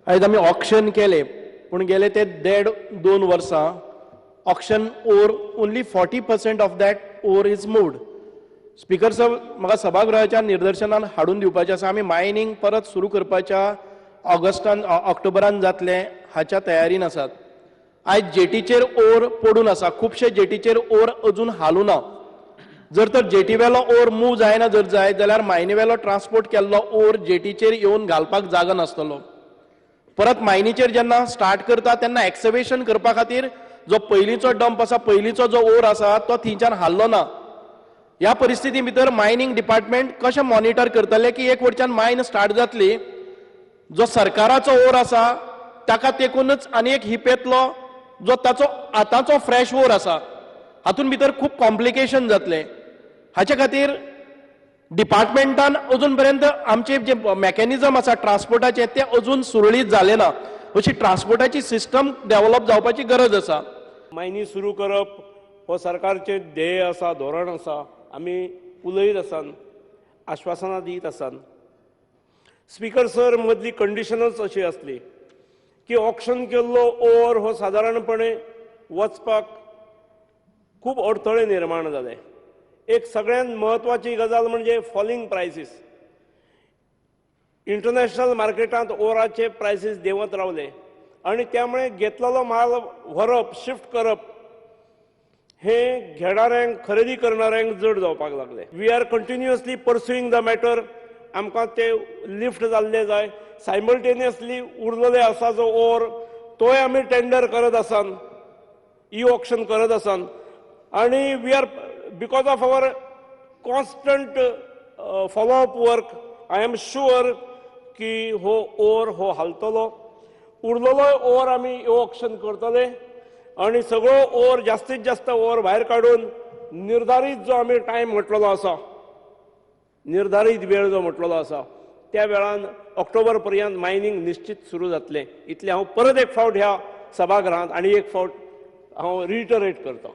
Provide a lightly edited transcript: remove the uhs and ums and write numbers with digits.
आयज आमी ऑक्शन केले, पूण गेले ते 1.5-2 वर्सां auction ore only 40% of that ore is moved. Speaker sir, म्हाका सभागृहाच्या निदर्शनान हाडून दिवपाचें आसा, आमी मायनींग परत सुरू करपाच्या ऑगस्टान ऑक्टोबरान जातलें हाच्या तयारीन आसात. आयज जेटीचेर ओर पडून आसा, खुबशे जेटीचेर ओर अजून हालूना. जर तर जेटीवेलो ओर मूव जायना जर जायत जाल्यार मायनीवेलो ट्रान्सपोर्ट केल्लो ओर जेटीचेर येवन घालपाक जागो नासतलो. परत मायनीचेर जेन्ना स्टार्ट करता तेन्ना एक्सवेशन करपा खातीर जो पयलींचो डंप आसा, पयलींचो जो ओर आसा तो थंयच्यान हाल्लो ना. ह्या परिस्थिती भितर मायनींग डिपार्टमेंट कशें मॉनिटर करतले की एक वटच्यान मायन स्टार्ट जातली, जो सरकाराचो ओर आसा ताका तेकूनच आनी एक हिपेंतलो जो ताचो आतांचो फ्रेश ओर आसा, हातून भितर खूब कॉम्प्लिकेशन जातलें. हाचे खातीर डिपार्टमेंटान अजून पर्यंत आमचे जे मॅकॅनिजम आसा ट्रान्सपोर्टाचें तें अजून सुरळीत जालें ना. अशी ट्रान्सपोर्टाची सिस्टम डेव्हलप जावपाची गरज आसा. मायनी सुरू करप हो सरकारचें ध्येय आसा, धोरण आसा. आमी उलयत आसात, आश्वासनां दीत आसात. स्पीकर सर, मदली कंडिशनच अशी आसली की ऑक्शन केल्लो ओर हो सादारणपणे वचपाक खूब अडथळे निर्माण जाले. एक सगळ्यांत म्हत्वाची गजाल म्हणजे फॉलिंग प्रायसीस. इंटरनॅशनल मार्केटांत ओराचे प्रायसीस देंवत रावले आनी त्यामुळे घेतलेलो माल व्हरप, शिफ्ट करप हे घेणाऱ्यांक, खरेदी करणाऱ्यांक जड जावपाक लागले. We are continuously pursuing the matter. आमकां ते लिफ्ट जाल्ले जाय. सायमल्टेनियसली उरलेले आसा जो ओर तोय आमी टेंडर करत आसात, ई ऑक्शन करत आसात. आनी we are, because of our constant follow up work, I am sure की हो ओर हो हालतलो. उरलेलो ओर आमी ई ऑक्शन करतले आनी सगळो ओर, जास्तीत जास्त ओर भायर काडून निर्धारीत जो आमी टायम म्हटलेलो आसा, निर्धारीत वेळ जो म्हटलेलो आसा, त्या वेळान ऑक्टोबर पर्यंत मायनींग निश्चित सुरू जातलें. इतलें हांव परत एक फावट ह्या सभागृहांत आनी एक फावट हांव रिटरेट करतां.